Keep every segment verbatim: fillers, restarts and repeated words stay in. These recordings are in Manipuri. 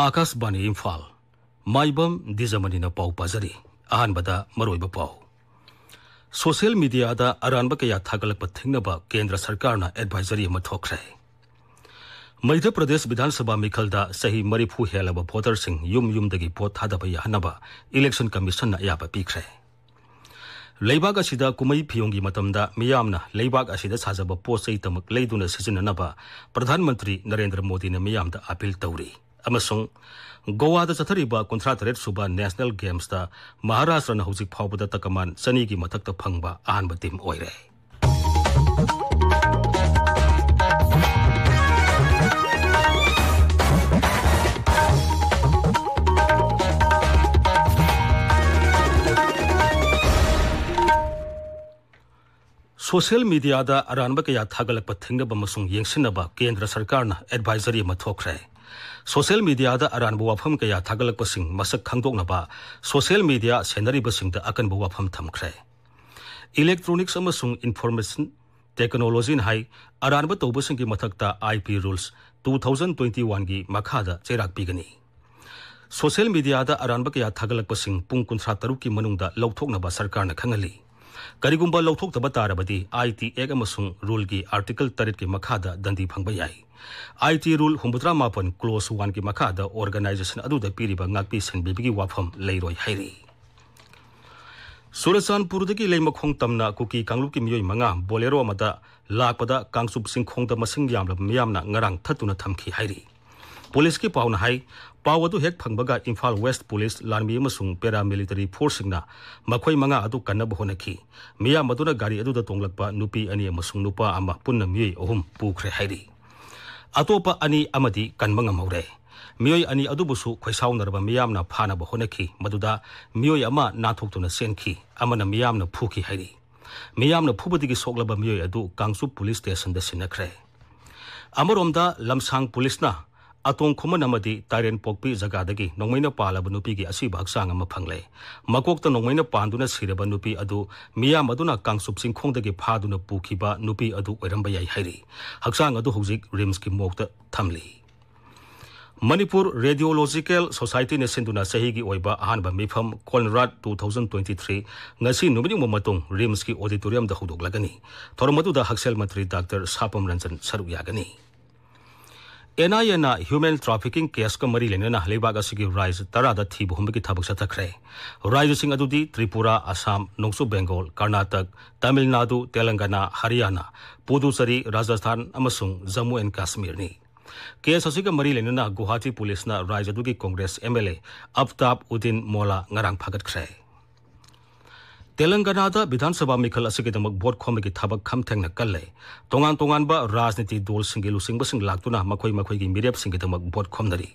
ꯑꯥꯀꯥꯁꯕꯥꯅꯤ ꯏꯝꯐꯥꯜ꯫ ꯃꯥꯏꯕꯝ ꯗꯤꯖꯃꯅꯤꯅ ꯄꯥꯎ ꯄꯥꯖꯔꯤ꯫ ꯑꯍꯥꯟꯕꯗ ꯃꯔꯨꯑꯣꯏꯕ ꯄꯥꯎ꯫ ꯁꯣꯁꯤꯌꯦꯜ ꯃꯤꯗꯤꯌꯥꯗ ꯑꯔꯥꯟꯕ ꯀꯌꯥ ꯊꯥꯒꯠꯂꯛꯄ ꯊꯤꯡꯅꯕ ꯀꯦꯟꯗ꯭ꯔ ꯁꯔꯀꯥꯔꯅ ꯑꯦꯗꯚꯥꯏꯖꯔꯤ ꯑꯃ ꯊꯣꯛꯈ꯭ꯔꯦ꯫ ꯃꯙ꯭ꯌ ꯄ꯭ꯔꯗꯦꯁ ꯕꯤꯙꯥꯟ ꯁꯚꯥ ꯃꯤꯈꯜꯗ ꯆꯍꯤ ꯃꯔꯤꯐꯨ ꯍꯦꯜꯂꯕ ꯚꯣꯇꯔꯁꯤꯡ ꯌꯨꯝ ꯌꯨꯝꯗꯒꯤ ꯚꯣꯠ ꯊꯥꯗꯕ ꯌꯥꯍꯟꯅꯕ ꯏꯂꯦꯛꯁꯟ ꯀꯃꯤꯁꯟꯅ ꯑꯌꯥꯕ ꯄꯤꯈ꯭ꯔꯦ꯫ ꯂꯩꯕꯥꯛ ꯑꯁꯤꯗ ꯀꯨꯝꯍꯩ ꯐꯤꯌꯣꯡꯒꯤ ꯃꯇꯝꯗ ꯃꯤꯌꯥꯝꯅ ꯂꯩꯕꯥꯛ ꯑꯁꯤꯗ ꯁꯥꯖꯕ ꯄꯣꯠ ꯆꯩ ꯇꯃꯛ ꯂꯩꯗꯨꯅ ꯁꯤꯖꯤꯟꯅꯅꯕ ꯄ꯭ꯔꯙꯥꯟ ꯃꯟꯇ꯭ꯔꯤ ꯅꯔꯦꯟꯗ꯭ꯔ ꯃꯣꯗꯤꯅ ꯃꯤꯌꯥꯝꯗ ꯑꯥꯄꯤꯜ ꯇꯧꯔꯤ꯫ ꯑꯃꯁꯨꯡ ꯒꯣꯋꯥꯗ ꯆꯠꯊꯔꯤꯕ ꯀꯨꯟꯊ꯭ꯔꯥ ꯇꯔꯦꯠ ꯁꯨꯕ ꯅꯦꯁꯅꯦꯜ ꯒꯦꯝꯁꯇ ꯃꯍꯥꯔꯥꯁꯇ꯭ꯔꯅ ꯍꯧꯖꯤꯛ ꯐꯥꯎꯕꯗ ꯇꯀꯃꯥꯟ ꯆꯅꯤꯒꯤ ꯃꯊꯛꯇ ꯐꯪꯕ ꯑꯍꯥꯟꯕ ꯇꯤꯝ ꯑꯣꯏꯔꯦ꯫ ꯁꯣꯁꯤꯌꯦꯜ ꯃꯤꯗꯤꯌꯥꯗ ꯑꯔꯥꯟꯕ ꯀꯌꯥ ꯊꯥꯒꯠꯂꯛꯄ ꯊꯤꯡꯅꯕ ꯑꯃꯁꯨꯡ ꯌꯦꯡꯁꯤꯟꯅꯕ ꯀꯦꯟꯗ꯭ꯔ ꯁꯔꯀꯥꯔꯅ ꯑꯦꯗꯚꯥꯏꯖꯔꯤ ꯑꯃ ꯊꯣꯛꯈ꯭ꯔꯦ꯫ ꯁꯣꯁꯤꯌꯦꯜ ꯃꯤꯗꯤꯌꯥꯗ ꯑꯔꯥꯟꯕ ꯋꯥꯐꯝ ꯀꯌꯥ ꯊꯥꯒꯠꯂꯛꯄꯁꯤꯡ ꯃꯁꯛ ꯈꯪꯗꯣꯛꯅꯕ ꯁꯣꯁꯤꯌꯦꯜ ꯃꯤꯗꯤꯌꯥ ꯁꯦꯟꯅꯔꯤꯕꯁꯤꯡꯗ ꯑꯀꯟꯕ ꯋꯥꯐꯝ ꯊꯝꯈ꯭ꯔꯦ꯫ ꯏꯂꯦꯛꯇ꯭ꯔꯣꯅꯤꯛꯁ ꯑꯃꯁꯨꯡ ꯏꯟꯐꯣꯔꯃꯦꯁꯟ ꯇꯦꯛꯅꯣꯂꯣꯖꯤꯅ ꯍꯥꯏ, ꯑꯔꯥꯟꯕ ꯇꯧꯕꯁꯤꯡꯒꯤ ꯃꯊꯛꯇ I P rules two thousand twenty ꯋꯥꯟꯒꯤ ꯃꯈꯥꯗ ꯆꯩꯔꯥꯛ ꯄꯤꯒꯅꯤ꯫ ꯁꯣꯁꯤꯌꯦꯜ ꯃꯤꯗꯤꯌꯥꯗ ꯑꯔꯥꯟꯕ ꯀꯌꯥ ꯊꯥꯒꯠꯂꯛꯄꯁꯤꯡ ꯄꯨꯡ ꯀꯨꯟꯊ꯭ꯔꯥ ꯇꯔꯨꯛꯀꯤ ꯃꯅꯨꯡꯗ ꯂꯧꯊꯣꯛꯅꯕ ꯁꯔꯀꯥꯔꯅ ꯈꯪꯍꯜꯂꯤ꯫ ꯀꯔꯤꯒꯨꯝꯕ ꯂꯧꯊꯣꯛꯇꯕ ꯇꯥꯔꯕꯗꯤ, ꯑꯥꯏ ꯇꯤ ꯑꯦꯛ ꯑꯃꯁꯨꯡ ꯔꯨꯜꯒꯤ ꯑꯥꯔꯇꯤꯀꯜ ꯇꯔꯦꯠꯀꯤ ꯃꯈꯥꯗ ꯗꯟꯗꯤ ꯐꯪꯕ ꯌꯥꯏ꯫ ꯑꯥꯏ ꯇꯤ ꯔꯨꯜ ꯍꯨꯝꯐꯨꯇꯔꯥ ꯃꯥꯄꯟ ꯀ꯭ꯂꯣꯖ ꯋꯥꯟꯒꯤ ꯃꯈꯥꯗ ꯑꯣꯔꯒꯅꯥꯏꯖꯦꯁꯟ ꯑꯗꯨꯗ ꯄꯤꯔꯤꯕ ꯉꯥꯛꯄꯤ ꯁꯦꯟꯕꯤꯕꯒꯤ ꯋꯥꯐꯝ ꯂꯩꯔꯣꯏ ꯍꯥꯏꯔꯤ꯫ ꯆꯨꯔꯆꯥꯟꯄꯨꯔꯗꯒꯤ ꯂꯩꯃꯈꯣꯡ ꯇꯝꯅ ꯀꯨꯀꯤ ꯀꯥꯡꯂꯨꯞꯀꯤ ꯃꯤꯑꯣꯏ ꯃꯉꯥ ꯕꯣꯂꯦꯔꯣ ꯑꯃꯗ ꯂꯥꯛꯄꯗ ꯀꯥꯡꯆꯨꯞ ꯆꯤꯡꯈꯣꯡꯗ ꯃꯁꯤꯡ ꯌꯥꯝꯂꯕ ꯃꯤꯌꯥꯝꯅ ꯉꯔꯥꯡ ꯊꯠꯇꯨꯅ ꯊꯝꯈꯤ ꯍꯥꯏꯔꯤ꯫ ꯄꯨꯂꯤꯁꯀꯤ ꯄꯥꯎꯅ ꯍꯥꯏ, ꯄꯥꯎ ꯑꯗꯨ ꯍꯦꯛ ꯐꯪꯕꯒ ꯏꯝꯐꯥꯜ ꯋꯦꯁ꯭ꯠ ꯄꯨꯂꯤꯁ, ꯂꯥꯟꯃꯤ ꯑꯃꯁꯨꯡ ꯄꯦꯔꯥꯃꯤꯂꯤꯇꯔꯤ ꯐꯣꯔꯁꯁꯤꯡꯅ ꯃꯈꯣꯏ ꯃꯉꯥ ꯑꯗꯨ ꯀꯟꯅꯕ ꯍꯣꯠꯅꯈꯤ꯫ ꯃꯤꯌꯥꯝ ꯑꯗꯨꯅ ꯒꯥꯔꯤ ꯑꯗꯨꯗ ꯇꯣꯡꯂꯛꯄ ꯅꯨꯄꯤ ꯑꯅꯤ ꯑꯃꯁꯨꯡ ꯅꯨꯄꯥ ꯑꯃ ꯄꯨꯟꯅ ꯃꯤꯑꯣꯏ ꯑꯍꯨꯝ ꯄꯨꯈ꯭ꯔꯦ ꯍꯥꯏꯔꯤ꯫ ꯑꯇꯣꯞꯄ ꯑꯅꯤ ꯑꯃꯗꯤ ꯀꯟꯕ ꯉꯝꯍꯧꯔꯦ꯫ ꯃꯤꯑꯣꯏ ꯑꯅꯤ ꯑꯗꯨꯕꯨꯁꯨ ꯈꯣꯏꯁꯥꯎꯅꯔꯕ ꯃꯤꯌꯥꯝꯅ ꯐꯥꯅꯕ ꯍꯣꯠꯅꯈꯤ, ꯃꯗꯨꯗ ꯃꯤꯑꯣꯏ ꯑꯃ ꯅꯥꯟꯊꯣꯛꯇꯨꯅ ꯆꯦꯟꯈꯤ, ꯑꯃꯅ ꯃꯤꯌꯥꯝꯅ ꯐꯨꯈꯤ ꯍꯥꯏꯔꯤ꯫ ꯃꯤꯌꯥꯝꯅ ꯐꯨꯕꯗꯒꯤ ꯁꯣꯛꯂꯕ ꯃꯤꯑꯣꯏ ꯑꯗꯨ ꯀꯥꯡꯆꯨꯞ ꯄꯨꯂꯤꯁ ꯁ꯭ꯇꯦꯁꯟꯗ ꯁꯤꯟꯅꯈ꯭ꯔꯦ꯫ ꯑꯃꯔꯣꯝꯗ, ꯂꯝꯁꯥꯡ ꯄꯨꯂꯤꯁꯅ ꯑꯇꯣꯡ ꯈꯨꯃꯟ ꯑꯃꯗꯤ ꯇꯥꯏꯔꯦꯟ ꯄꯣꯛꯄꯤ ꯖꯒꯥꯗꯒꯤ ꯅꯣꯡꯃꯩꯅ ꯄꯥꯜꯂꯕ ꯅꯨꯄꯤꯒꯤ ꯑꯁꯤꯕ ꯍꯛꯆꯥꯡ ꯑꯃ ꯐꯪꯂꯦ꯫ ꯃꯀꯣꯛꯇ ꯅꯣꯡꯃꯩꯅ ꯄꯥꯟꯗꯨꯅ ꯁꯤꯔꯕ ꯅꯨꯄꯤ ꯑꯗꯨ ꯃꯤꯌꯥꯝ ꯑꯗꯨꯅ ꯀꯥꯡꯆꯨꯞ ꯆꯤꯡꯈꯣꯡꯗꯒꯤ ꯐꯥꯗꯨꯅ ꯄꯨꯈꯤꯕ ꯅꯨꯄꯤ ꯑꯗꯨ ꯑꯣꯏꯔꯝꯕ ꯌꯥꯏ ꯍꯥꯏꯔꯤ꯫ ꯍꯛꯆꯥꯡ ꯑꯗꯨ ꯍꯧꯖꯤꯛ ꯔꯤꯝꯁꯀꯤ ꯃꯣꯔꯒꯇ ꯊꯝꯂꯤ꯫ ꯃꯅꯤꯄꯨꯔ ꯔꯦꯗꯤꯑꯣꯂꯣꯖꯤꯀꯦꯜ ꯁꯣꯁꯥꯏꯇꯤꯅ ꯁꯤꯟꯗꯨꯅ ꯆꯍꯤꯒꯤ ꯑꯣꯏꯕ ꯑꯍꯥꯟꯕ ꯃꯤꯐꯝ ꯀꯣꯟꯔꯥꯗ ꯇꯨ ꯊꯥꯎꯖꯟ ꯇ꯭ꯋꯦꯟꯇꯤ ꯊ꯭ꯔꯤ ꯉꯁꯤ ꯅꯨꯃꯤꯠ ꯌꯨꯡꯕ ꯃꯇꯨꯡ ꯔꯤꯝꯁꯀꯤ ꯑꯣꯗꯤꯇꯣꯔꯤꯌꯝꯗ ꯍꯧꯗꯣꯛꯂꯒꯅꯤ꯫ ꯊꯧꯔꯝ ꯑꯗꯨꯗ ꯍꯛꯁꯦꯜ ꯃꯟꯇ꯭ꯔꯤ ꯗꯥꯛꯇꯔ ꯁꯥꯄꯝ ꯔꯟꯖꯟ ꯁꯔꯨꯛ ꯌꯥꯒꯅꯤ꯫ ꯑꯦꯟ ꯑꯥꯏ ꯑꯦꯅ ꯍ꯭ꯌꯨꯃꯦꯟ ꯇ꯭ꯔꯥꯐꯤꯀꯤꯡ ꯀꯦꯁꯀ ꯃꯔꯤ ꯂꯩꯅꯅ ꯂꯩꯕꯥꯛ ꯑꯁꯤꯒꯤ ꯔꯥꯖ꯭ꯌ ꯇꯔꯥꯗ ꯊꯤꯕ ꯍꯨꯝꯕꯒꯤ ꯊꯕꯛ ꯆꯠꯊꯈ꯭ꯔꯦ꯫ ꯔꯥꯖ꯭ꯌꯁꯤꯡ ꯑꯗꯨꯗꯤ ꯇ꯭ꯔꯤꯄꯨꯔꯥ, ꯑꯁꯥꯝ, ꯅꯣꯡꯆꯨꯞ ꯕꯦꯡꯒꯣꯜ, ꯀꯔꯅꯥꯇꯛ, ꯇꯥꯃꯤꯜ ꯅꯥꯗꯨ, ꯇꯦꯂꯪꯒꯥꯅꯥ, ꯍꯔꯤꯌꯥꯅꯥ, ꯄꯨꯗꯨꯆꯦꯔꯤ, ꯔꯥꯖꯁꯊꯥꯟ ꯑꯃꯁꯨꯡ ꯖꯝꯃꯨ ꯑꯦꯟ ꯀꯥꯁꯃꯤꯔꯅꯤ꯫ ꯀꯦꯁ ꯑꯁꯤꯒ ꯃꯔꯤ ꯂꯩꯅꯅ ꯒꯨꯋꯥꯍꯥꯇꯤ ꯄꯨꯂꯤꯁꯅ ꯔꯥꯖ꯭ꯌ ꯑꯗꯨꯒꯤ Congress M L A ꯑꯞꯇꯥꯕ Uddin ꯃꯣꯂꯥ ꯉꯔꯥꯡ ꯐꯥꯒꯠꯈ꯭ꯔꯦ꯫ ꯇꯦꯂꯪꯒꯥꯅꯥꯗ ꯕꯤꯙꯥꯟ ꯁꯚꯥ ꯃꯤꯈꯜ ꯑꯁꯤꯒꯤꯗꯃꯛ ꯚꯣꯠ ꯈꯣꯝꯕꯒꯤ ꯊꯕꯛ ꯈꯝ ꯊꯦꯡꯅ ꯀꯜꯂꯦ꯫ ꯇꯣꯉꯥꯟ ꯇꯣꯉꯥꯟꯕ ꯔꯥꯖꯅꯤꯇꯤ ꯗꯣꯜꯁꯤꯡꯒꯤ ꯂꯨꯆꯤꯡꯕꯁꯤꯡ ꯂꯥꯛꯇꯨꯅ ꯃꯈꯣꯏ ꯃꯈꯣꯏꯒꯤ ꯃꯤꯔꯦꯞꯁꯤꯡꯒꯤꯗꯃꯛ ꯚꯣꯠ ꯈꯣꯝꯅꯔꯤ꯫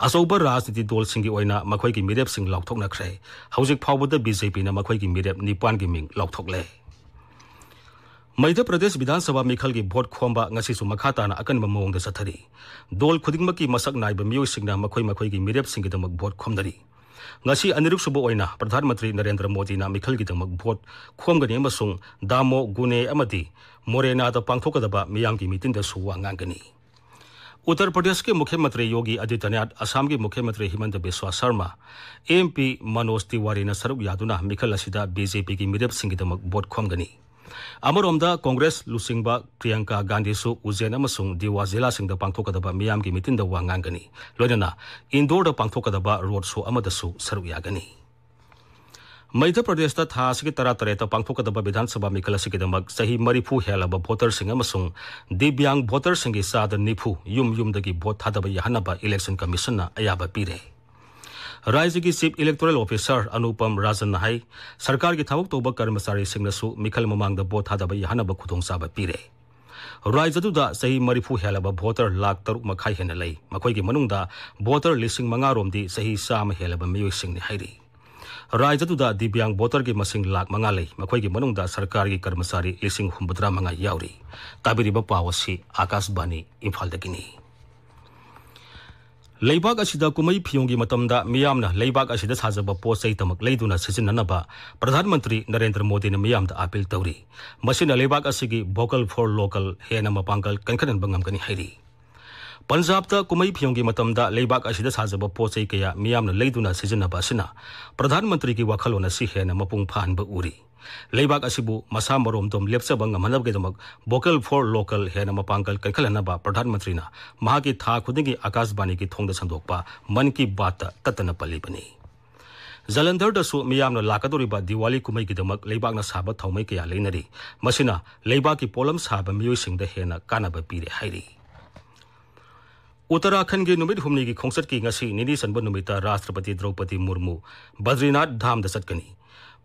ꯑꯆꯧꯕ ꯔꯥꯖꯅꯤꯇꯤ ꯗꯣꯜꯁꯤꯡꯒꯤ ꯑꯣꯏꯅ ꯃꯈꯣꯏꯒꯤ ꯃꯤꯔꯦꯞꯁꯤꯡ ꯂꯥꯎꯊꯣꯛꯅꯈ꯭ꯔꯦ꯫ ꯍꯧꯖꯤꯛ ꯐꯥꯎꯕꯗ ꯕꯤ ꯖꯦ ꯄꯤꯅ ꯃꯈꯣꯏꯒꯤ ꯃꯤꯔꯦꯞ ꯅꯤꯄꯥꯟꯒꯤ ꯃꯤꯡ ꯂꯥꯎꯊꯣꯛꯂꯦ꯫ ꯃꯙ꯭ꯌ ꯄ꯭ꯔꯗꯦꯁ ꯕꯤꯙꯥꯟ ꯁꯚꯥ ꯃꯤꯈꯜꯒꯤ ꯚꯣꯠ ꯈꯣꯝꯕ ꯉꯁꯤꯁꯨ ꯃꯈꯥ ꯇꯥꯅ ꯑꯀꯟꯕ ꯃꯑꯣꯡꯗ ꯆꯠꯊꯔꯤ꯫ ꯗꯣꯜ ꯈꯨꯗꯤꯡꯃꯛꯀꯤ ꯃꯁꯛ ꯅꯥꯏꯕ ꯃꯤꯑꯣꯏꯁꯤꯡꯅ ꯃꯈꯣꯏ ꯃꯈꯣꯏꯒꯤ ꯃꯤꯔꯦꯞꯁꯤꯡꯒꯤꯗꯃꯛ ꯚꯣꯠ ꯈꯣꯝꯅꯔꯤ꯫ ꯉꯁꯤ ꯑꯅꯤꯔꯛꯁꯨꯕ ꯑꯣꯏꯅ ꯄ꯭ꯔꯙꯥꯟ ꯃꯟꯇ꯭ꯔꯤ ꯅꯔꯦꯟꯗ꯭ꯔ ꯃꯣꯗꯤꯅ ꯃꯤꯈꯜꯒꯤꯗꯃꯛ ꯚꯣꯠ ꯈꯣꯝꯒꯅꯤ ꯑꯃꯁꯨꯡ ꯗꯥꯃꯣ ꯒꯨꯅꯦ ꯑꯃꯗꯤ ꯃꯣꯔꯦꯅꯥꯗ ꯄꯥꯡꯊꯣꯛꯀꯗꯕ ꯃꯤꯌꯥꯝꯒꯤ ꯃꯤꯇꯤꯟꯗꯁꯨ ꯋꯥ ꯉꯥꯡꯒꯅꯤ꯫ ꯎꯠꯇꯔ ꯄ꯭ꯔꯗꯦꯁꯀꯤ ꯃꯨꯈ꯭ꯌ ꯃꯟꯇ꯭ꯔꯤ ꯌꯣꯒꯤ ꯑꯥꯗꯤꯇ꯭ꯌꯅꯥꯊ, ꯑꯁꯥꯝꯒꯤ ꯃꯨꯈ꯭ꯌ ꯃꯟꯇ꯭ꯔꯤ ꯍꯤꯃꯟꯇ ꯕꯤꯁ꯭ꯋ ꯁꯔꯃ, ꯑꯦꯝ ꯄꯤ ꯃꯅꯣꯖ ꯇꯤꯋꯥꯔꯤꯅ ꯁꯔꯨꯛ ꯌꯥꯗꯨꯅ ꯃꯤꯈꯜ ꯑꯁꯤꯗ ꯕꯤ ꯖꯦ ꯄꯤꯒꯤ ꯃꯤꯔꯦꯞꯁꯤꯡꯒꯤꯗꯃꯛ ꯚꯣꯠ ꯈꯣꯝꯒꯅꯤ꯫ ꯑꯃꯔꯣꯝꯗ ꯀꯣꯡꯒ꯭ꯔꯦꯁ ꯂꯨꯆꯤꯡꯕ ꯄ꯭ꯔꯤꯌꯪꯀꯥ ꯒꯥꯟꯙꯤꯁꯨ ꯎꯖꯦꯟ ꯑꯃꯁꯨꯡ ꯗꯤꯋꯥ ꯖꯤꯂꯥꯁꯤꯡꯗ ꯄꯥꯡꯊꯣꯛꯀꯗꯕ ꯃꯤꯌꯥꯝꯒꯤ ꯃꯤꯇꯤꯟꯗ ꯋꯥ ꯉꯥꯡꯒꯅꯤ꯫ ꯂꯣꯏꯅꯅ ꯏꯟꯗꯣꯔꯗ ꯄꯥꯡꯊꯣꯛꯀꯗꯕ ꯔꯣꯗ ꯁꯣ ꯑꯃꯗꯁꯨ ꯁꯔꯨꯛ ꯌꯥꯒꯅꯤ꯫ ꯃꯙ꯭ꯌ ꯄ꯭ꯔꯗꯦꯁꯇ ꯊꯥ ꯑꯁꯤꯒꯤ ꯇꯔꯥꯇꯔꯦꯠꯇ ꯄꯥꯡꯊꯣꯛꯀꯗꯕ ꯕꯤꯙꯥꯟ ꯁꯚꯥ ꯃꯤꯈꯜ ꯑꯁꯤꯒꯤꯗꯃꯛ ꯆꯍꯤ ꯃꯔꯤꯐꯨ ꯍꯦꯜꯂꯕ ꯚꯣꯇꯔꯁꯤꯡ ꯑꯃꯁꯨꯡ ꯗꯤꯕ꯭ꯌꯥꯡ ꯚꯣꯇꯔꯁꯤꯡꯒꯤ ꯆꯥꯗ ꯅꯤꯐꯨ ꯌꯨꯝ ꯌꯨꯝꯗꯒꯤ ꯚꯣꯠ ꯊꯥꯗꯕ ꯌꯥꯍꯟꯅꯕ ꯏꯂꯦꯛꯁꯟ ꯀꯃꯤꯁꯟꯅ ꯑꯌꯥꯕ ꯄꯤꯔꯦ꯫ ꯔꯥꯖ꯭ꯌꯒꯤ ꯆꯤꯐ ꯏꯂꯦꯛꯇꯣꯔꯦꯜ ꯑꯣꯐꯤꯁꯥꯔ ꯑꯅꯨꯄꯝ ꯔꯥꯖꯟꯅ ꯍꯥꯏ, ꯁꯔꯀꯥꯔꯒꯤ ꯊꯕꯛ ꯇꯧꯕ ꯀꯔꯃꯆꯥꯔꯤꯁꯤꯡꯅꯁꯨ ꯃꯤꯈꯜ ꯃꯃꯥꯡꯗ ꯚꯣꯠ ꯊꯥꯗꯕ ꯌꯥꯍꯟꯅꯕ ꯈꯨꯗꯣꯡꯆꯥꯕ ꯄꯤꯔꯦ꯫ ꯔꯥꯖ꯭ꯌ ꯑꯗꯨꯗ ꯆꯍꯤ ꯃꯔꯤꯐꯨ ꯍꯦꯜꯂꯕ ꯚꯣꯇꯔ ꯂꯥꯈ ꯇꯔꯨꯛ ꯃꯈꯥꯏ ꯍꯦꯟꯅ ꯂꯩ꯫ ꯃꯈꯣꯏꯒꯤ ꯃꯅꯨꯡꯗ ꯚꯣꯇꯔ ꯂꯤꯁꯤꯡ ꯃꯉꯥ ꯔꯣꯝꯗꯤ ꯆꯍꯤ ꯆꯥꯝꯃ ꯍꯦꯜꯂꯕ ꯃꯤꯑꯣꯏꯁꯤꯡꯅꯤ ꯍꯥꯏꯔꯤ꯫ ꯔꯥꯖ꯭ꯌ ꯑꯗꯨꯗ ꯗꯤꯕ꯭ꯌꯥꯡ ꯚꯣꯇꯔꯒꯤ ꯃꯁꯤꯡ ꯂꯥꯈ ꯃꯉꯥ ꯂꯩ꯫ ꯃꯈꯣꯏꯒꯤ ꯃꯅꯨꯡꯗ ꯁꯔꯀꯥꯔꯒꯤ ꯀꯔꯃꯆꯥꯔꯤ ꯂꯤꯁꯤꯡ ꯍꯨꯝꯐꯨꯇꯔꯥ ꯃꯉꯥ ꯌꯥꯎꯔꯤ꯫ ꯇꯥꯕꯤꯔꯤꯕ ꯄꯥꯎ ꯑꯁꯤ ꯑꯥꯀꯥꯁꯕꯥꯅꯤ ꯏꯝꯐꯥꯜꯗꯒꯤꯅꯤ꯫ ꯂꯩꯕꯥꯛ ꯑꯁꯤꯗ ꯀꯨꯝꯍꯩ ꯐꯤꯌꯣꯡꯒꯤ ꯃꯇꯝꯗ ꯃꯤꯌꯥꯝꯅ ꯂꯩꯕꯥꯛ ꯑꯁꯤꯗ ꯁꯥꯖꯕ ꯄꯣꯠ ꯆꯩ ꯇꯃꯛ ꯂꯩꯗꯨꯅ ꯁꯤꯖꯤꯟꯅꯅꯕ ꯄ꯭ꯔꯙꯥꯟ ꯃꯟꯇ꯭ꯔꯤ ꯅꯔꯦꯟꯗ꯭ꯔ ꯃꯣꯗꯤꯅ ꯃꯤꯌꯥꯝꯗ ꯑꯥꯄꯤꯜ ꯇꯧꯔꯤ꯫ ꯃꯁꯤꯅ ꯂꯩꯕꯥꯛ ꯑꯁꯤꯒꯤ vocal for local ꯍꯦꯟꯅ ꯃꯄꯥꯡꯒꯜ ꯀꯟꯈꯠꯍꯟꯕ ꯉꯝꯒꯅꯤ ꯍꯥꯏꯔꯤ꯫ ꯄꯟꯖꯥꯕꯇ ꯀꯨꯝꯍꯩ ꯐꯤꯌꯣꯡꯒꯤ ꯃꯇꯝꯗ ꯂꯩꯕꯥꯛ ꯑꯁꯤꯗ ꯁꯥꯖꯕ ꯄꯣꯠ ꯆꯩ ꯀꯌꯥ ꯃꯤꯌꯥꯝꯅ ꯂꯩꯗꯨꯅ ꯁꯤꯖꯤꯟꯅꯕ ꯑꯁꯤꯅ ꯄ꯭ꯔꯙꯥꯟ ꯃꯟꯇ꯭ꯔꯤꯒꯤ ꯋꯥꯈꯜꯂꯣꯟ ꯑꯁꯤ ꯍꯦꯟꯅ ꯃꯄꯨꯡ ꯐꯥꯍꯟꯕ ꯎꯔꯤ꯫ ꯂꯩꯕꯥꯛ ꯑꯁꯤꯕꯨ ꯃꯁꯥ ꯃꯔꯣꯝꯗꯣꯝ ꯂꯦꯞꯆꯕ ꯉꯝꯍꯟꯅꯕꯒꯤꯗꯃꯛ Vocal for Local ꯍꯦꯟꯅ ꯃꯄꯥꯡꯒꯜ ꯀꯟꯈꯠꯍꯟꯅꯕ ꯄ꯭ꯔꯙꯥꯟ ꯃꯟꯇ꯭ꯔꯤꯅ ꯃꯍꯥꯛꯀꯤ ꯊꯥ ꯈꯨꯗꯤꯡꯒꯤ ꯑꯀꯥꯁꯕꯥꯅꯤꯒꯤ ꯊꯣꯡꯗ ꯁꯟꯗꯣꯛꯄ ꯃꯟ ꯀꯤ ꯕꯥꯠꯇ ꯇꯠꯇꯅ ꯄꯜꯂꯤꯕꯅꯤ꯫ ꯖꯂꯟꯙꯔꯗꯁꯨ ꯃꯤꯌꯥꯝꯅ ꯂꯥꯛꯀꯗꯧꯔꯤꯕ ꯗꯤꯋꯥꯂꯤ ꯀꯨꯝꯍꯩꯒꯤꯗꯃꯛ ꯂꯩꯕꯥꯛꯅ ꯁꯥꯕ ꯊꯥꯎꯃꯩ ꯀꯌꯥ ꯂꯩꯅꯔꯤ꯫ ꯃꯁꯤꯅ ꯂꯩꯕꯥꯛꯀꯤ ꯄꯣꯠꯂꯝ ꯁꯥꯕ ꯃꯤꯑꯣꯏꯁꯤꯡꯗ ꯍꯦꯟꯅ ꯀꯥꯟꯅꯕ ꯄꯤꯔꯦ ꯍꯥꯏꯔꯤ꯫ ꯎꯠꯇꯔꯥꯈꯟꯒꯤ ꯅꯨꯃꯤꯠ ꯍꯨꯝꯅꯤꯒꯤ ꯈꯣꯡꯆꯠꯀꯤ ꯉꯁꯤ ꯅꯤꯅꯤ ꯆꯟꯕ ꯅꯨꯃꯤꯠꯇ ꯔꯥꯁꯇ꯭ꯔꯄꯇꯤ ꯗ꯭ꯔꯧꯄꯗꯤ ꯃꯨꯔꯃꯨ ꯕꯗ꯭ꯔꯤꯅꯥꯊ ꯙꯥꯝꯗ ꯆꯠꯀꯅꯤ꯫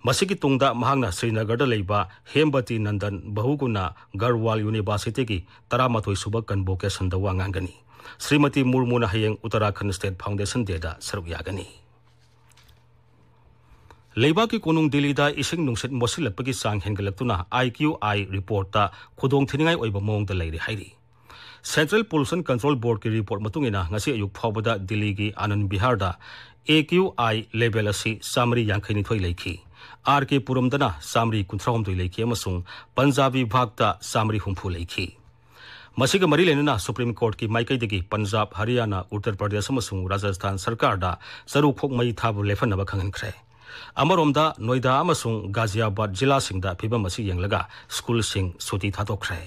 ꯃꯁꯤꯒꯤ ꯇꯨꯡꯗ ꯃꯍꯥꯛꯅ ꯁ꯭ꯔꯤꯅꯒꯔꯗ ꯂꯩꯕ ꯍꯦꯝꯕꯇꯤ ꯅꯟꯗꯟ ꯕꯍꯨꯒꯨꯅꯥ ꯒꯔꯋꯥꯜ ꯌꯨꯅꯤꯚꯔꯁꯤꯇꯤꯒꯤ ꯇꯔꯥꯃꯥꯊꯣꯏ ꯁꯨꯕ ꯀꯟꯚꯣꯀꯦꯁꯟꯗ ꯋꯥ ꯉꯥꯡꯒꯅꯤ꯫ ꯁ꯭ꯔꯤꯃꯇꯤ ꯃꯨꯔꯃꯨꯅ ꯍꯌꯦꯡ ꯎꯠꯇꯔꯥꯈꯟ ꯁ꯭ꯇꯦꯠ ꯐꯥꯎꯟꯗꯦꯁꯟ ꯗꯦꯗ ꯁꯔꯨꯛ ꯌꯥꯒꯅꯤ꯫ ꯂꯩꯕꯥꯛꯀꯤ ꯀꯣꯅꯨꯡ ꯗꯤꯜꯂꯤꯗ ꯏꯁꯤꯡ ꯅꯨꯡꯁꯤꯠ ꯃꯣꯠꯁꯤꯜꯂꯛꯄꯒꯤ ꯆꯥꯡ ꯍꯦꯟꯒꯠꯂꯛꯇꯨꯅ ꯑꯥꯏ ꯀ꯭ꯌꯨ ꯑꯥꯏ ꯔꯤꯄꯣꯔꯠꯇ ꯈꯨꯗꯣꯡ ꯊꯤꯅꯤꯡꯉꯥꯏ ꯑꯣꯏꯕ ꯃꯑꯣꯡꯗ ꯂꯩꯔꯦ ꯍꯥꯏꯔꯤ꯫ Central Pollution Control Boardꯀꯤ ꯔꯤꯄꯣꯔꯠ ꯃꯇꯨꯡ ꯏꯟꯅ ꯉꯁꯤ ꯑꯌꯨꯛ ꯐꯥꯎꯕꯗ ꯗꯤꯜꯂꯤꯒꯤ ꯑꯅꯟꯗ ꯕꯤꯍꯥꯔꯗ ꯑꯦ ꯀ꯭ꯌꯨ ꯑꯥꯏ ꯂꯦꯚꯦꯜ ꯑꯁꯤ ꯆꯥꯃꯔꯤ ꯌꯥꯡꯈꯩꯅꯤꯊꯣꯏ ꯂꯩꯈꯤ꯫ ꯑꯥꯔ ꯀꯦ ꯄꯨꯔꯝꯗꯅ ꯆꯥꯃꯔꯤ ꯀꯨꯟꯊ꯭ꯔꯥꯍꯨꯝꯗꯣꯏ ꯂꯩꯈꯤ ꯑꯃꯁꯨꯡ ꯄꯟꯖꯥꯕ ꯚꯤꯚꯥꯒꯇ ꯆꯥꯃꯔꯤ ꯍꯨꯝꯐꯨ ꯂꯩꯈꯤ꯫ ꯃꯁꯤꯒ ꯃꯔꯤ ꯂꯩꯅꯅ ꯁꯨꯄ꯭ꯔꯤꯝ ꯀꯣꯔꯠꯀꯤ ꯃꯥꯏꯀꯩꯗꯒꯤ ꯄꯟꯖꯥꯕ, ꯍꯔꯤꯌꯥꯅꯥ, ꯎꯠꯇꯔ ꯄ꯭ꯔꯗꯦꯁ ꯑꯃꯁꯨꯡ ꯔꯥꯖꯁꯊꯥꯟ ꯁꯔꯀꯥꯔꯗ ꯆꯔꯨ ꯈꯣꯛ ꯃꯩ ꯊꯥꯕ ꯂꯦꯞꯍꯟꯅꯕ ꯈꯪꯍꯟꯈ꯭ꯔꯦ꯫ ꯑꯃꯔꯣꯝꯗ ꯅꯣꯏꯗꯥ ꯑꯃꯁꯨꯡ ꯒꯥꯖꯤꯌꯥꯕꯥꯗ ꯖꯤꯂꯥꯁꯤꯡꯗ ꯐꯤꯕꯝ ꯑꯁꯤ ꯌꯦꯡꯂꯒ ꯁ꯭ꯀꯨꯜꯁꯤꯡ ꯁꯨꯇꯤ ꯊꯥꯗꯣꯛꯈ꯭ꯔꯦ꯫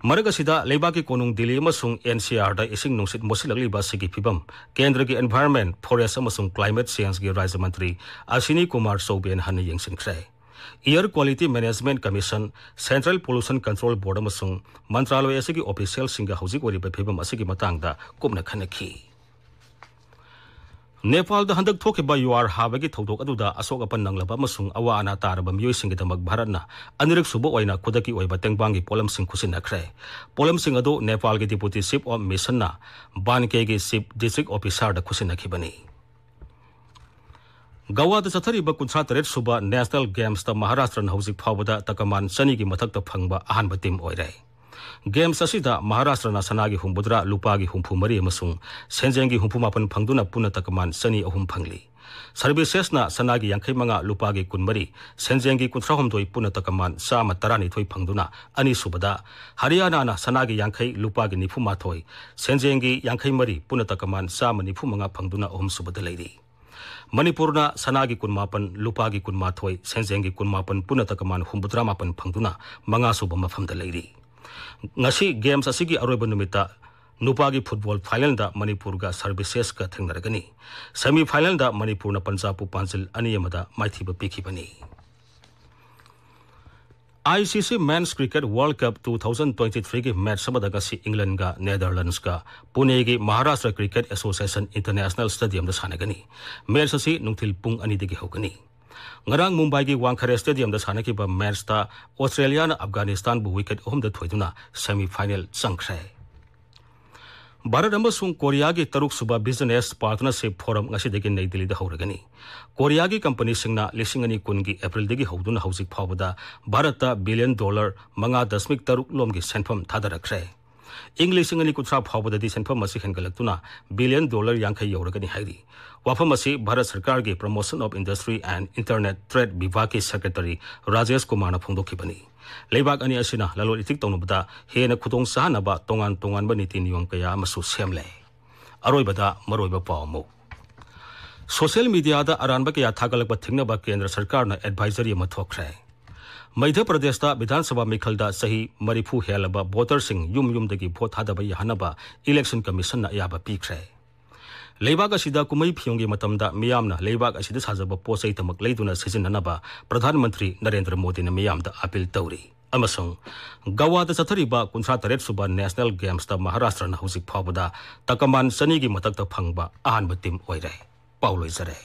ꯃꯔꯛ ꯑꯁꯤꯗ ꯂꯩꯕꯥꯛꯀꯤ ꯀꯣꯅꯨꯡ ꯗꯤꯜꯂꯤ ꯑꯃꯁꯨꯡ ꯑꯦꯟ ꯁꯤ ꯑꯥꯔꯗ ꯏꯁꯤꯡ ꯅꯨꯡꯁꯤꯠ ꯃꯣꯠꯁꯤꯜꯂꯛꯂꯤꯕ ꯑꯁꯤꯒꯤ ꯐꯤꯕꯝ ꯀꯦꯟꯗ꯭ꯔꯒꯤ Environment, Forest ꯑꯃꯁꯨꯡ Climate Changeꯒꯤ ꯔꯥꯖ꯭ꯌ ꯃꯟꯇ꯭ꯔꯤ ꯑꯁꯤꯅꯤ ꯀꯨꯃꯥꯔ ꯆꯧꯕꯦꯅ ꯍꯟꯅ ꯌꯦꯡꯁꯤꯟꯈ꯭ꯔꯦ꯫ Air Quality Management Commission, Central Pollution Control Board ꯑꯃꯁꯨꯡ ꯃꯟꯇ꯭ꯔꯥꯂꯣꯏ ꯑꯁꯤꯒꯤ ꯑꯣꯐꯤꯁꯤꯌꯦꯜꯁꯤꯡꯒ ꯍꯧꯖꯤꯛ ꯑꯣꯏꯔꯤꯕ ꯐꯤꯕꯝ ꯑꯁꯤꯒꯤ ꯃꯇꯥꯡꯗ ꯀꯨꯞꯅ ꯈꯟꯅꯈꯤ꯫ ꯅꯦꯄꯥꯜꯗ ꯍꯟꯗꯛ ꯊꯣꯛꯈꯤꯕ ꯌꯨꯍꯥꯔ ꯍꯥꯕꯒꯤ ꯊꯧꯗꯣꯛ ꯑꯗꯨꯗ ꯑꯁꯣꯛ ꯑꯄꯟ ꯅꯪꯂꯕ ꯑꯃꯁꯨꯡ ꯑꯋꯥ ꯑꯅꯥ ꯇꯥꯔꯕ ꯃꯤꯑꯣꯏꯁꯤꯡꯒꯤꯗꯃꯛ ꯚꯥꯔꯠꯅ ꯑꯅꯤꯔꯛ ꯁꯨꯕ ꯑꯣꯏꯅ ꯈꯨꯗꯛꯀꯤ ꯑꯣꯏꯕ ꯇꯦꯡꯕꯥꯡꯒꯤ ꯄꯣꯠꯂꯝꯁꯤꯡ ꯈꯨꯠꯁꯤꯟꯅꯈ꯭ꯔꯦ꯫ ꯄꯣꯠꯂꯝꯁꯤꯡ ꯑꯗꯨ ꯅꯦꯄꯥꯜꯒꯤ Deputy Chief of Missionꯅ ꯕꯥꯟꯀꯦꯒꯤ Chief District Officerꯗ ꯈꯨꯠꯁꯤꯟꯅꯈꯤꯕꯅꯤ꯫ ꯒꯋꯥꯗ ꯆꯠꯊꯔꯤꯕ ꯀꯨꯟꯊ꯭ꯔꯥ ꯇꯔꯦꯠ ꯁꯨꯕ National Gamesꯇ ꯃꯍꯥꯔꯥꯁꯇ꯭ꯔꯅ ꯍꯧꯖꯤꯛ ꯐꯥꯎꯕꯗ ꯇꯀꯃꯥꯟ ꯆꯅꯤꯒꯤ ꯃꯊꯛꯇ ꯐꯪꯕ ꯑꯍꯥꯟꯕ ꯇꯤꯝ ꯑꯣꯏꯔꯦ꯫ ꯒꯦꯝꯁ ꯑꯁꯤꯗ ꯃꯍꯥꯔꯥꯁꯇ꯭ꯔꯅ ꯁꯅꯥꯒꯤ ꯍꯨꯝꯐꯨꯇꯔꯥ, ꯂꯨꯄꯥꯒꯤ ꯍꯨꯝꯐꯨ ꯃꯔꯤ ꯑꯃꯁꯨꯡ ꯁꯦꯟꯖꯦꯡꯒꯤ ꯍꯨꯝꯐꯨ ꯃꯥꯄꯟ ꯐꯪꯗꯨꯅ ꯄꯨꯟꯅ ꯇꯀꯃꯥꯟ ꯆꯅꯤ ꯑꯍꯨꯝ ꯐꯪꯂꯤ꯫ ꯁꯔꯚꯤꯁꯦꯁꯅ ꯁꯅꯥꯒꯤ ꯌꯥꯡꯈꯩ ꯃꯉꯥ, ꯂꯨꯄꯥꯒꯤ ꯀꯨꯟꯃꯔꯤ, ꯁꯦꯟꯖꯦꯡꯒꯤ ꯀꯨꯟꯊ꯭ꯔꯥ ꯍꯨꯝꯗꯣꯏ, ꯄꯨꯟꯅ ꯇꯀꯃꯥꯟ ꯆꯥꯝꯃ ꯇꯔꯥꯅꯤꯊꯣꯏ ꯐꯪꯗꯨꯅ ꯑꯅꯤꯁꯨꯕꯗ, ꯍꯔꯤꯌꯥꯅꯥꯅ ꯁꯅꯥꯒꯤ ꯌꯥꯡꯈꯩ, ꯂꯨꯄꯥꯒꯤ ꯅꯤꯐꯨ ꯃꯥꯊꯣꯏ, ꯁꯦꯟꯖꯦꯡꯒꯤ ꯌꯥꯡꯈꯩ ꯃꯔꯤ, ꯄꯨꯟꯅ ꯇꯀꯃꯥꯟ ꯆꯥꯝꯃ ꯅꯤꯐꯨ ꯃꯉꯥ ꯐꯪꯗꯨꯅ ꯑꯍꯨꯝꯁꯨꯕꯗ ꯂꯩꯔꯤ꯫ ꯃꯅꯤꯄꯨꯔꯅ ꯁꯅꯥꯒꯤ ꯀꯨꯟꯃꯥꯄꯟ, ꯂꯨꯄꯥꯒꯤ ꯀꯨꯟꯃꯥꯊꯣꯏ, ꯁꯦꯟꯖꯦꯡꯒꯤ ꯀꯨꯟꯃꯥꯄꯟ, ꯄꯨꯟꯅ ꯇꯀꯃꯥꯟ ꯍꯨꯝꯐꯨꯇꯔꯥ ꯃꯥꯄꯟ ꯐꯪꯗꯨꯅ ꯃꯉꯥꯁꯨꯕ ꯃꯐꯝꯗ ꯂꯩꯔꯤ꯫ ꯉꯁꯤ ꯒꯦꯝꯁ ꯑꯁꯤꯒꯤ ꯑꯔꯣꯏꯕ ꯅꯨꯃꯤꯠꯇ ꯅꯨꯄꯥꯒꯤ ꯐꯨꯠꯕꯣꯜ ꯐꯥꯏꯅꯦꯜꯗ ꯃꯅꯤꯄꯨꯔꯒ ꯁꯔꯚꯤꯁꯦꯁꯀ ꯊꯦꯡꯅꯔꯒꯅꯤ꯫ ꯁꯦꯃꯤ ꯐꯥꯏꯅꯦꯜꯗ ꯃꯅꯤꯄꯨꯔꯅ ꯄꯟꯖꯥꯕꯄꯨ ꯄꯥꯟꯖꯤꯜ ꯑꯅꯤ ꯑꯃꯗ ꯃꯥꯏꯊꯤꯕ ꯄꯤꯈꯤꯕꯅꯤ꯫ ICC Men's Cricket World Cup two thousand twenty-threeꯒꯤ ꯃꯦꯠꯆ ꯑꯃꯗ ꯉꯁꯤ ꯏꯪꯂꯦꯟꯒ ꯅꯦꯗꯔꯂꯦꯟꯗꯁꯀ ꯄꯨꯅꯦꯒꯤ ꯃꯍꯥꯔꯥꯁꯇ꯭ꯔ ꯀ꯭ꯔꯤꯀꯦꯠ ꯑꯦꯁꯣꯁꯤꯌꯦꯁꯟ ꯏꯟꯇꯔꯅꯦꯁꯅꯦꯜ ꯁ꯭ꯇꯦꯗꯤꯌꯝꯗ ꯁꯥꯟꯅꯒꯅꯤ꯫ ꯃꯦꯠꯆ ꯑꯁꯤ ꯅꯨꯡꯊꯤꯜ ꯄꯨꯡ ꯑꯅꯤꯗꯒꯤ ꯍꯧꯒꯅꯤ꯫ ꯉꯔꯥꯡ ꯃꯨꯝꯕꯥꯏꯒꯤ ꯋꯥꯡꯈꯔꯦ ꯁ꯭ꯇꯦꯗꯤꯌꯝꯗ ꯁꯥꯟꯅꯈꯤꯕ ꯃꯦꯠꯆꯇ ꯑꯣꯁꯇ꯭ꯔꯦꯂꯤꯌꯥꯅ ꯑꯐꯒꯥꯅꯤꯁꯇꯥꯟꯕꯨ ꯋꯤꯀꯦꯠ ꯑꯍꯨꯝꯗ ꯊꯣꯏꯗꯨꯅ ꯁꯦꯃꯤ ꯐꯥꯏꯅꯦꯜ ꯆꯪꯈ꯭ꯔꯦ꯫ ꯚꯥꯔꯠ ꯑꯃꯁꯨꯡ ꯀꯣꯔꯤꯌꯥꯒꯤ ꯇꯔꯨꯛꯁꯨꯕ ꯕꯤꯖꯤꯅꯦꯁ ꯄꯥꯔꯠꯅꯔꯁꯤꯞ ꯐꯣꯔꯝ ꯉꯁꯤꯗꯒꯤ ꯅꯩ ꯗꯤꯜꯂꯤꯗ ꯍꯧꯔꯒꯅꯤ꯫ ꯀꯣꯔꯤꯌꯥꯒꯤ ꯀꯝꯄꯅꯤꯁꯤꯡꯅ ꯂꯤꯁꯤꯡ ꯑꯅꯤ ꯀꯨꯟꯒꯤ ꯑꯦꯄ꯭ꯔꯤꯜꯗꯒꯤ ꯍꯧꯗꯨꯅ ꯍꯧꯖꯤꯛ ꯐꯥꯎꯕꯗ ꯚꯥꯔꯠꯇ ꯕꯤꯂꯤꯌꯟ ꯗꯣꯂꯔ ꯃꯉꯥ ꯗꯁꯃꯤꯛ ꯇꯔꯨꯛ ꯂꯣꯝꯒꯤ ꯁꯦꯟꯐꯝ ꯊꯥꯗꯔꯛꯈ꯭ꯔꯦ꯫ ꯏꯪ ꯂꯤꯁꯤꯡ ꯑꯅꯤ ꯀꯨꯟꯊ꯭ꯔꯥ ꯐꯥꯎꯕꯗꯗꯤ ꯁꯦꯟꯐꯝ ꯑꯁꯤ ꯍꯦꯟꯒꯠꯂꯛꯇꯨꯅ ꯕꯤꯂꯤꯌꯟ ꯗꯣꯂꯔ ꯌꯥꯡꯈꯩ ꯌꯧꯔꯒꯅꯤ ꯍꯥꯏꯔꯤ꯫ ꯋꯥꯐꯝ ꯑꯁꯤ ꯚꯥꯔꯠ ꯁꯔꯀꯥꯔꯒꯤ Promotion of Industry and Internet Trade ꯕꯤꯚꯥꯒꯀꯤ ꯁꯦꯀ꯭ꯔꯦꯇꯔꯤ ꯔꯥꯖꯦꯁ ꯀꯨꯃꯥꯔꯅ ꯐꯣꯡꯗꯣꯛꯈꯤꯕꯅꯤ꯫ ꯂꯩꯕꯥꯛ ꯑꯅꯤ ꯑꯁꯤꯅ ꯂꯂꯣꯟ ꯏꯇꯤꯛ ꯇꯧꯅꯕꯗ ꯍꯦꯟꯅ ꯈꯨꯗꯣꯡ ꯆꯥꯍꯟꯅꯕ ꯇꯣꯉꯥꯟ ꯇꯣꯉꯥꯟꯕ ꯅꯤꯇꯤ ꯅꯤꯌꯣꯝ ꯀꯌꯥ ꯑꯃꯁꯨ ꯁꯦꯝꯂꯦ꯫ ꯑꯔꯣꯏꯕꯗ ꯃꯔꯨꯑꯣꯏꯕ ꯄꯥꯎ ꯑꯃꯨꯛ꯫ ꯁꯣꯁꯤꯌꯦꯜ ꯃꯤꯗꯤꯌꯥꯗ ꯑꯔꯥꯟꯕ ꯀꯌꯥ ꯊꯥꯒꯠꯂꯛꯄ ꯊꯤꯡꯅꯕ ꯀꯦꯟꯗ꯭ꯔ ꯁꯔꯀꯥꯔꯅ ꯑꯦꯗꯚꯥꯏꯖꯔꯤ ꯑꯃ ꯊꯣꯛꯈ꯭ꯔꯦ꯫ ꯃꯙ꯭ꯌ ꯄ꯭ꯔꯗꯦꯁꯇ ꯕꯤꯙꯥꯟ ꯁꯚꯥ ꯃꯤꯈꯜꯗ ꯆꯍꯤ ꯃꯔꯤꯐꯨ ꯍꯦꯜꯂꯕ ꯚꯣꯇꯔꯁꯤꯡ ꯌꯨꯝ ꯌꯨꯝꯗꯒꯤ ꯚꯣꯠ ꯊꯥꯗꯕ ꯌꯥꯍꯟꯅꯕ ꯏꯂꯦꯛꯁꯟ ꯀꯃꯤꯁꯟꯅ ꯑꯌꯥꯕ ꯄꯤꯈ꯭ꯔꯦ꯫ ꯂꯩꯕꯥꯛ ꯑꯁꯤꯗ ꯀꯨꯝꯍꯩ ꯐꯤꯌꯣꯡꯒꯤ ꯃꯇꯝꯗ ꯃꯤꯌꯥꯝꯅ ꯂꯩꯕꯥꯛ ꯑꯁꯤꯗ ꯁꯥꯖꯕ ꯄꯣꯠ ꯆꯩ ꯊꯃꯛ ꯂꯩꯗꯨꯅ ꯁꯤꯖꯤꯟꯅꯅꯕ ꯄ꯭ꯔꯙꯥꯟ ꯃꯟꯇ꯭ꯔꯤ ꯅꯔꯦꯟꯗ꯭ꯔ ꯃꯣꯗꯤꯅ ꯃꯤꯌꯥꯝꯗ ꯑꯥꯄꯤꯜ ꯇꯧꯔꯤ꯫ ꯑꯃꯁꯨꯡ ꯒꯋꯥꯗ ꯆꯠꯊꯔꯤꯕ ꯀꯨꯟꯊ꯭ꯔꯥ ꯇꯔꯦꯠ ꯁꯨꯕ ꯅꯦꯁꯅꯦꯜ ꯒꯦꯝꯁꯇ ꯃꯍꯥꯔꯥꯁꯇ꯭ꯔꯅ ꯍꯧꯖꯤꯛ ꯐꯥꯎꯕꯗ ꯇꯀꯃꯥꯟ ꯆꯅꯤꯒꯤ ꯃꯊꯛꯇ ꯐꯪꯕ ꯑꯍꯥꯟꯕ ꯇꯤꯝ ꯑꯣꯏꯔꯦ꯫ ꯄꯥꯎ ꯂꯣꯏꯖꯔꯦ꯫